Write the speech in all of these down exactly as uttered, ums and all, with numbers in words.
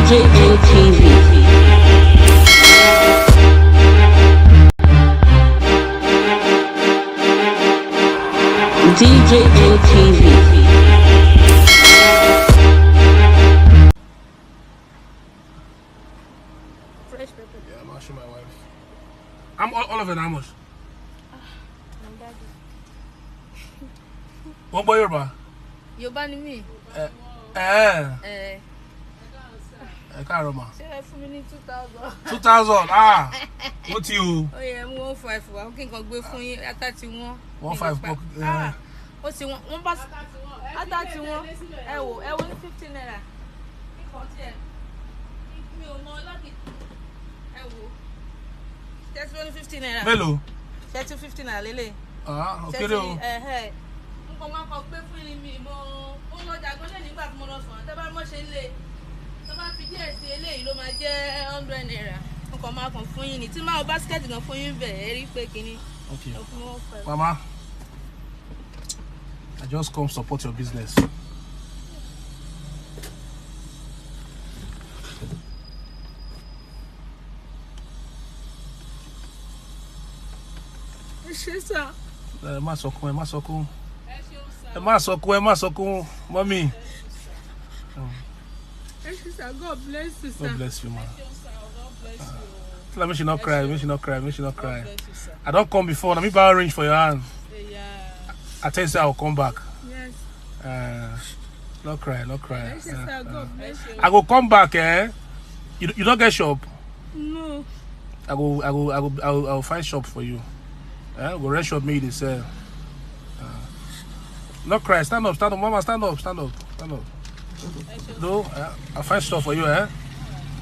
J N T V. D J N T V. Fresh pepper. Yeah, I'm asking my wife. I'm all, all of it, how much? Ah, my daddy. Wọ́n gbọ́ Yorùbá? Yorùbá ni mí. Eh, eh. Eh. Ẹ káàárọ̀ ma. Ṣé ẹ fún mi ní two thousand? Two thousand, ah, ó ti o. Ó yẹ, mú one five wá, kí n kàn gbé fún yín, ata ti wọ́n. One five pọ̀, eh. Ah, ó ti wọ́n, wọ́n bá ata ti wọ́n. Ẹ wò, ẹ wò ní fifty naira. Kíkọ́ tiẹ̀, mi ò mọ láti, ẹ wò. Thirty, twenty, fifty naira. Mélòó? Thirty, fifty naira lélẹ̀. Ah, ó kéré o. Ẹ̀hẹ́. N kò máa kọ pé fún yín mi, mo, mo lọ jà gan lé nígbà tí mo lọ sùn. Tẹ́ bá mọ̀ ṣe lé, tẹ́ bá fi díẹ̀ sí eléyìí ló máa jẹ́ hundred naira. N kò máa kàn fún yín ni. Tí máa basket gan fún yín bẹ̀, ẹ rí pé kínní. Okay. Ẹ fún wọn pẹ̀lú. Mama, I just come support your business. Ẹ ṣé sà. Ẹ má sọkún, ẹ má sọkún. Ẹ ṣeun sà. Ẹ má sọkún, ẹ má sọkún, mọ́mì. Ẹ ṣé sà, God bless you, sir. God bless you, ma. Ẹ ṣeun sà, God bless you. Tell her make she not cry, make she not cry, make she not cry. God bless you, sir. I don't come before, let me buy orange for your hand. Yeah. I tell you say I will come back. Yes. Uh, no cry, no cry. Ẹ ṣé sà, God bless you. I go come back, eh? You, you don't get shop? No. I go, I go, I go, I go, I go find shop for you. Eh? Go rent shop make you dey sell. Uh, no cry, stand up, stand up, mama, stand up, stand up, stand up. No, uh, I find shop for you, eh?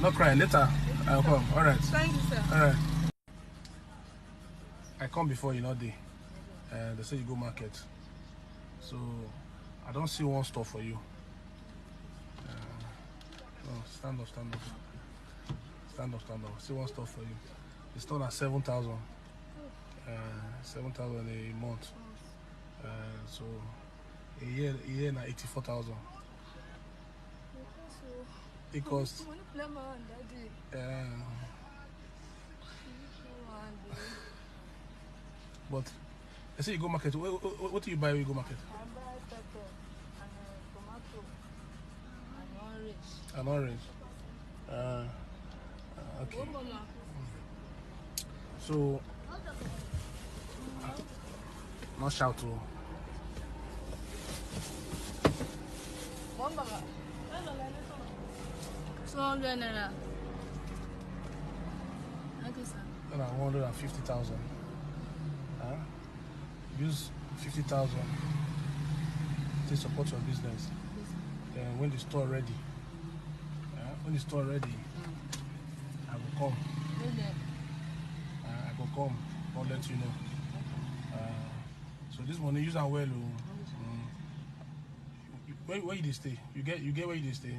No cry, later I'll come. All right. Thank you, sir. All right. I come before you, not dey. Uh, they say you go market. So I don't see one store for you. Uh, no, stand up, stand up. Stand up, stand up. See one store for you. It's not at seven thousand. Uh, seven thousand a month. Uh, so a year, a year na eighty-four thousand. It costs. Money play my hand that day. Uh, Money play my hand, though. But I say you go market. What, what, what do you buy when you go market? I buy pepper and uh, tomato and orange. An orange. Uh, uh, okay. One mama. So, not shout o. One mama. Two hundred naira. Okay, sir. No, no, one hundred and fifty thousand. Huh? Use fifty thousand to support your business. Yes, sir. Then when the store ready, uh, when the store ready, I go come. Okay. Uh, I go come, come let you know. Uh, so this money, use am well o. Mm. You, where, where you dey stay? You get, you get where you dey stay?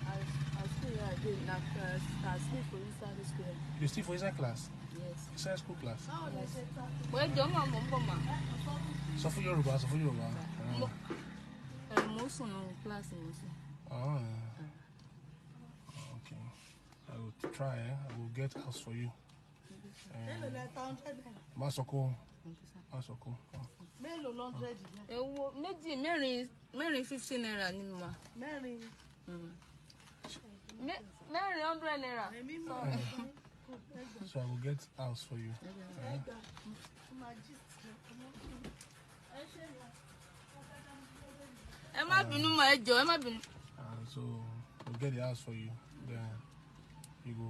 I, I stay here again. Na, uh, I stay for inside this school. You dey stay for inside class? Yes. Inside school class? Yes. Wait, jọ̀ọ́, mo ń bọ̀, ma. Sọ fún Yorùbá, sọ fún Yorùbá. Mo, eh, mo sùn nínú class, mo sùn. Ah, yeah. Okay. I will try, eh? I will get house for you. Eh, má sọkún. Okay, sir. Má sọkún. Mélòó ló hundred yẹn? Èwo, méjì, mẹ́rin, mẹ́rin fifty naira ni, ma. Mẹ́rin. Mm. Mé-, mẹ́rin hundred naira. Èmi mọ̀. So I will get house for you. Eh? Ẹ gbà. Ó máa jí sí ọmọ. Ẹ má bínú, ma, ẹ jọ̀ọ́, ẹ má bínú. Uh, so we'll get the house for you. Then you go.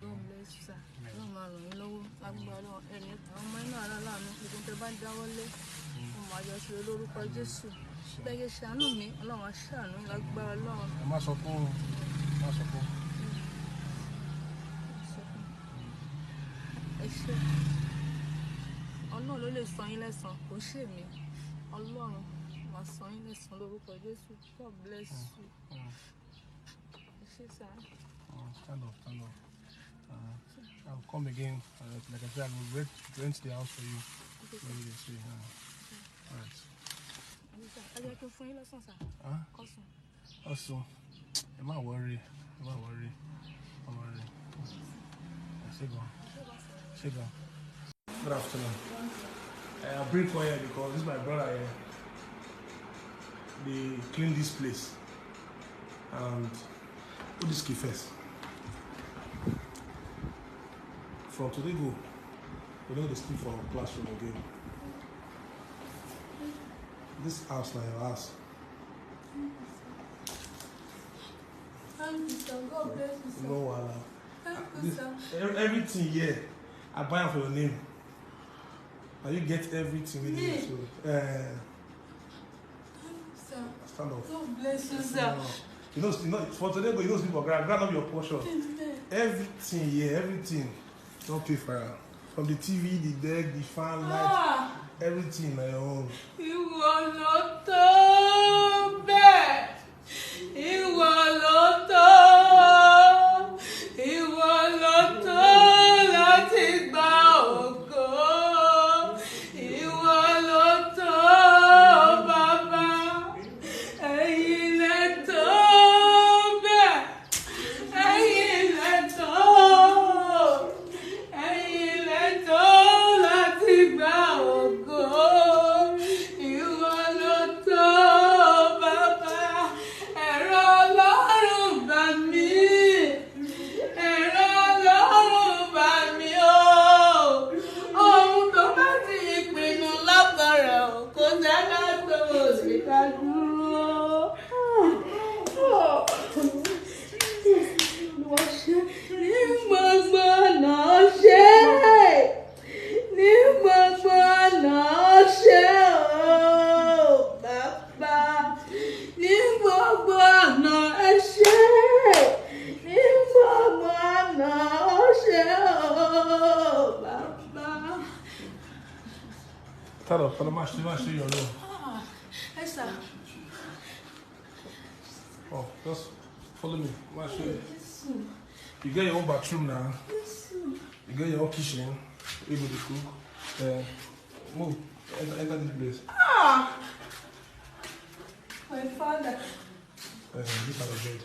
God bless you, sir. Ọlọ́run máa ràn yín lọ́wọ́. Lágbára Ọlọ́run, ẹni àwọn ọmọ inú ara láàánú, gbogbo tẹ bá ń dáwọ́ lé, ọmọ àjọṣe lórúkọ Jésù. Bẹ́ẹ̀ ṣe ṣàánú mi, Ọlọ́run á ṣàánú yín lágbára Ọlọ́run. Ẹ má sọkún o. Má sọkún. Ẹ ṣé. Ọlọ́run ló lè san yín lẹ́san, kò ṣe mí. Ọlọ́run máa san yín lẹ́san lórúkọ Jésù. God bless you. Mm. Ẹ ṣé, sir. Uh, stand up, stand up. Uh, I'll come again. Uh, like I said, I will rent, rent the house for you. Okay, sir. When you see, uh, all right. Ẹ jẹ́ kí n fún yín lọ́sàn, sir. Huh? Kọ́sùn. Also, ẹ má worry. Don't worry. Don't worry. Ṣé gan. Ṣé gan. Good afternoon. Eh, I bring one here because this is my brother here. They clean this place. And put this key first. From today go, we no dey sleep for classroom again. This house na your house. Thank you, sir. God bless you, sir. No wahala. Thank you, sir. Everything here, I buy am for your name. And you get everything wey dey here. Me? So, eh, Thank you, sir. Stand up. God bless you, sir. No. You know, you know, for today, but you know, sleep for ground. Ground no be your portion. Amen. Everything here, everything. Don't pay for am. From the T V, the deck, the fan, light, everything na your own. Ìwọ ló tó bẹ́ẹ̀. Ìwọ ló tó. Ìwọ ló tó láti gba ògo. Ìwọ ló tó, bàbá. Ẹ̀yin lẹ tó bẹ́ẹ̀. Ẹ̀yin lẹ tó. Ẹ̀yin lẹ tó láti gba ògo. Ìwọ ló tó, bàbá. Ẹ̀rọ Ọlọ́run bá mi. Ẹ̀rọ Ọlọ́run bá mi o. Ohun tó bá ti pinnu lọ́kàn rẹ̀ o, kò sẹ́dá tó lè dá dúró. Olúwa ṣe ní gbogbo ọ̀nà, ó ṣe. Ní gbogbo ọ̀nà, ó ṣe o, bàbá. Ní gbogbo ọ̀nà, ẹ ṣe. Ní gbogbo ọ̀nà, ó ṣe o, bàbá. Stand up, stand up, má ṣe, má ṣe yọ̀rọ̀. Ah, ẹ sà. Oh, just follow me. Má ṣe. Yes, sir. You get your own bathroom now. Yes, sir. You get your own kitchen. You go to cook. Uh, move. Enter, enter this place. Ah! My father. Uh, this is your bed.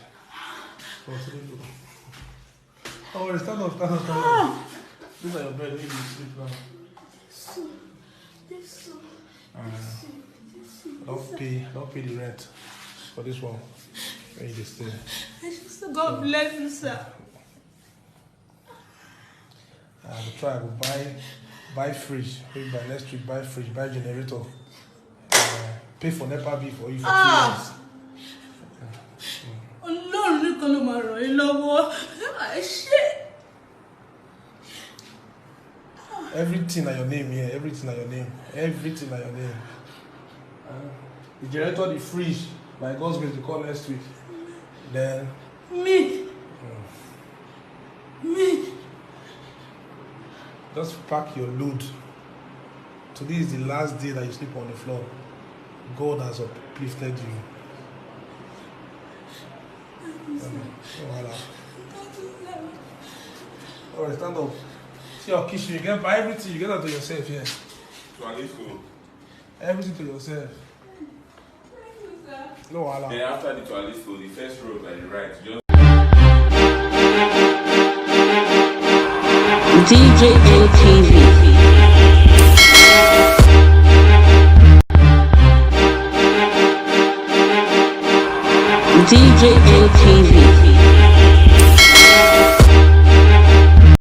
Come, sleep. Oh, stand up, stand up, stand up. Ah! This is your bed. You go sleep now. So, this so, Uh, this so, this so, don't this so. Pay, don't pay the rent for this one. Where you dey stay? God bless you, sir. I go try go buy, buy fridge. Maybe by next week, buy fridge, buy generator. Uh, pay for NEPA bill for you for two years. Ah! Ọlọ́run nìkan ló máa ràn yín lọ́wọ́. Ẹ ṣé. Everything na your name here. Everything na your name. Everything na your name. Uh, the generator, the fridge, by God's grace, dey come next week. Then me. Mm. Me. Just pack your load. Today is the last day that you sleep on the floor. God has uplifted you. Thank you, sir. Um, no wahala. Thank you, sir. All right, stand up. See your kitchen. You get buy everything. You get that to yourself here. Tuwaliso. Everything to yourself. Thank you, sir. No wahala. Then after the Tuwaliso, the first road by the right, just D J N T V. D J N T V.